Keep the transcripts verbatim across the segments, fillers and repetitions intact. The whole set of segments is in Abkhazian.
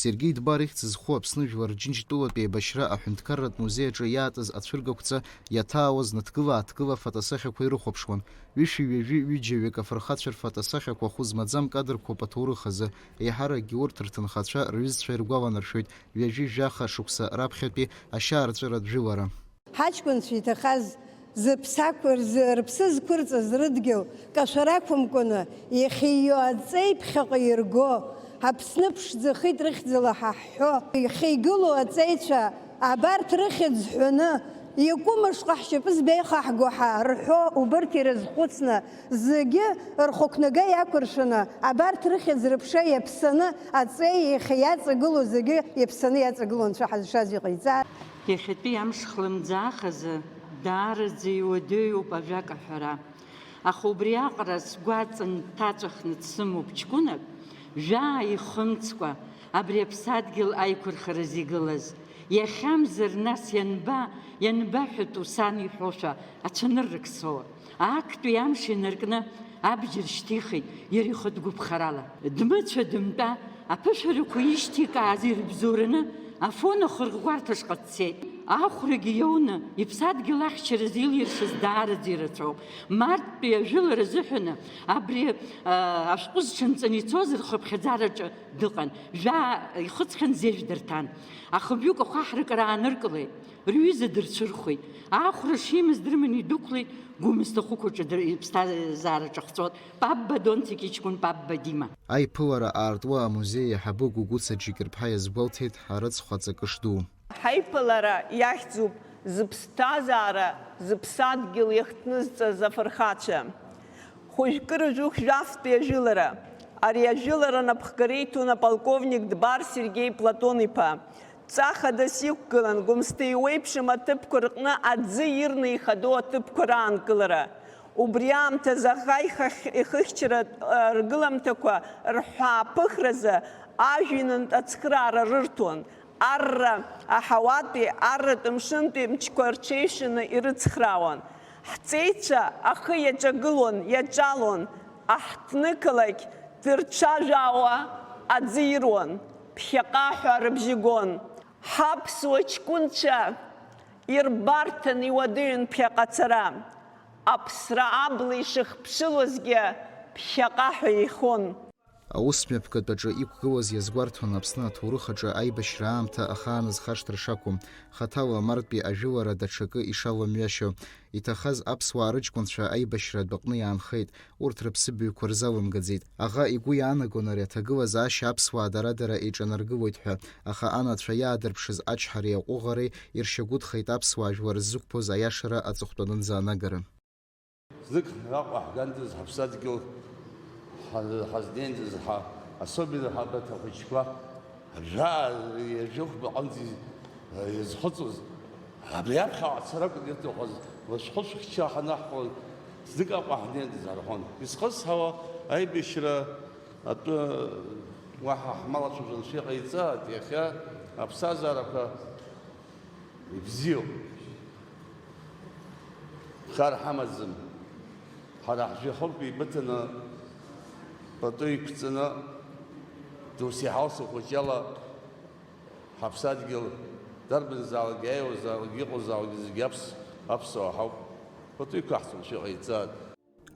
Сергеи Дбар ихьӡ зху Аԥсны Жәлар Џьынџьтәылатә еибашьра аҳәынҭқарратә музеи аҿы иаатыз ацәыргақәҵа иаҭаауаз наҭгыла-ааҭгыла афотосахьақәа ирыхәаԥшуан. Ҩышәи ҩажәи ҩыџьаҩык афырхацәа рфотосахьақәа хәы змаӡам кадрқәоуп аҭоурых азы. Еиҳаракгьы урҭ рҭынхацәа рҩызцәа иргәаланаршәоит ҩажәи жәаха шықәса раԥхьатәи ашьаарҵәыратә жәылара. Ҳаҷкәынцәа иҭахаз зыԥсақәа рзы, рыԥсы зқәырҵаз рыдгьыл кашәара ақәымкәаны, иахьа иио аҵеи ԥхьаҟа ирго, Аԥсны ԥшӡа хит рыхьӡала ҳа ҳҳәо, иахьа игылоу аҵеицәа, абарҭ рыхьӡ ҳәаны, иакәымышҟа ҳшьапы збеихаҳго ҳа рҳәо, убырҭ ирызхәыцны, зегьы рхықәнага иақәыршәаны, абарҭ рыхьӡ рыԥша иаԥсаны, аҵеи иахьа иаҵагылоу зегьы иаԥсаны иаҵагылоу Анцәа ҳазшаз иҟаиҵа. Иахьатәи амш хлымӡаах азы даараӡа иуадаҩуп ажәак аҳәара. Аха убри аҟара сгәаҵан дҭаҵәахны дсымоуп ҷкәынак, жәаа ихымцкәа, абри аԥсадгьыл аиқәырхаразы игылаз. Иахьамзар, нас ианба, ианбаҳәатәу сан иҳәошәа ацәаныррак соуа? Актәи амш инаркны абџьар шьҭихит иара ихатә гәыԥхарала. Дмыцәа-дымтәа аԥышәарақәа ишьҭикааз ирыбзоураны Афон ахырӷәӷәарҭаҿ ҟаҵцеит. Ахәрагьы иоуны, иԥсадгьыл ахьчаразы илиршаз даараӡа ирацәоуп. Марттәи ажәылара азыҳәаны абри, а, ашәҟәы зҽанҵаны ицоз рхыԥхьаӡараҿы дыҟан. Жәаа ихыҵхьан зежә дырҭан. Ахыбҩык ахәаҳарак рааныркылеит. Рҩыза дырцәырхәеит. Ахәра шимаз дрыманы идәықәлеит, гәымсҭа хәықәаҿы дыр-, иԥсҭазаара ҿахҵәон. Папба Донцик иҷкәын Папба Дима. Аиԥылара аартуа амузеи аиҳабы Гәыгәыца Џьыкьырԥҳа иазгәалҭеит арыцхә аҵакы шду. Ҳаиԥылара иахьӡуп зыԥсҭазаара, зыԥсадгьыл иахҭнызҵаз афырхацәа. Хәыжәкы рыжәыхә жәафтәи ажәылара. Ари ажәылара напхгара иҭон аполковник Дбар Сергеи Платон-иԥа. Ҵа хадас иқәгылан, Гәымсҭа иуеиԥшым аҭыԥқәа рҟны аӡы ирны ихадоу аҭыԥқәа раанкылара. Убри аамҭазы аӷа ихахь-, ихыхьчаратә, а, ргыламҭақәа рҳәааԥыхразы ажәҩанынтә ацхыраара рырҭон. Арра аҳауатәи, арратә мшынтәи мчқәа рҽеишәаны ирыцхраауан. Ҳҵеицәа ахы иаҿагылон, иаҿалон, аҳҭнықалақь дырцәажәаауа аӡы ируан, ԥхьаҟа ҳәа рыбжьы гон. Ҳаԥсуа ҷкәынцәа ирбарҭан иуадаҩын ԥхьаҟа ацара. Аԥсра абла ишыхԥшылозгьы ԥхьаҟа ҳәа еихон. Аусмҩаԥгатә аҿы иқәгылаз иазгәарҭон Аԥсны аҭоурых аҿы аибашьра аамҭа ахааназхашҭра шакәым, хаҭала мартәи ажәылара даҽакы ишалымҩашьо. Иҭахаз аԥсуаа рыҷкәынцәа аибашьратә аҟны иаанхеит, урҭ рыԥсыбаҩқәа рзалымгаӡеит. Аӷа игәы иаанагон ари аҭагылазаашьа аԥсуаа дара-дара еиҿанаргылоит ҳәа, аха анацәа иаадырԥшыз ачҳареи аҟәыӷареи иршьагәыҭхеит аԥсуаа жәлар ззықәԥоз аиашара аҵыхәтәанынӡа анагара. Знык Аҟәа ҳгандаз, ҳаԥсадгьыл ҳа-, ҳазнеиндаз, ҳа-, особенно ҳабаҭа хәыҷқәа, ажәа, иажәохә баҟынӡа из-, изхыҵуаз, абри аԥхьа ацара акәын ирҭахыз, лышәхәы шәхьча ҳанаҳхуа, знык Аҟәа ҳнеиндаз ҳарҳәон. Изхысҳауа аибашьра атәы уаҳа ҳмалацәажәан шәыҟаиҵааит, иахьа аԥсҭазаарақәа Ибзиоуп. Хар ҳамаӡам. Ҳара ҳжәҩахырқәа еибыҭаны, пату иқәҵаны, досу иҳалсу хәыҷ иала ҳаԥсадгьыл дарбанзаалак, иааиуазаалак, иҟоузаалак зегьы аԥс-, аԥсуаа ҳауп. Пату иқәаҳҵон, шәыҟаиҵааит.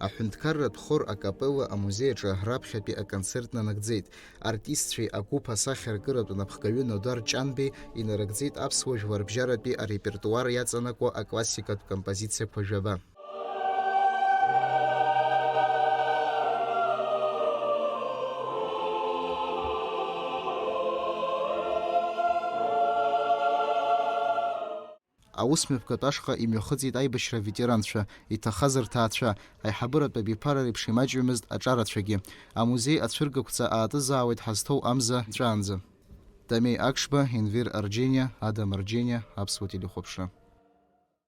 Аҳәынҭқарратә хор акапелла амузеи аҿы раԥхьатәи аконцерт нанагӡеит. Артистцәеи агәыԥ асахьаркыратә напхгаҩы Нодар Ҷанбеи инарыгӡеит аԥсуа жәларбжьаратәи арепертуар иаҵанакуа аклассикатә композициақәа жәаба. Аусмҩаԥгатә ашҟа имҩахыҵит аибашьра аветеранцәа, иҭахаз рҭаацәа, аиҳабыратә абиԥара реиԥш имаҷҩымызт аҿарацәагьы. Амузеи ацәыргақәҵа аатызаауеит ҳазҭоу амза ҵәаанӡа. Дамеи Акшба, Енвер Арџьениа, Адам Арџьениа, Аԥсуа телехәаԥшра.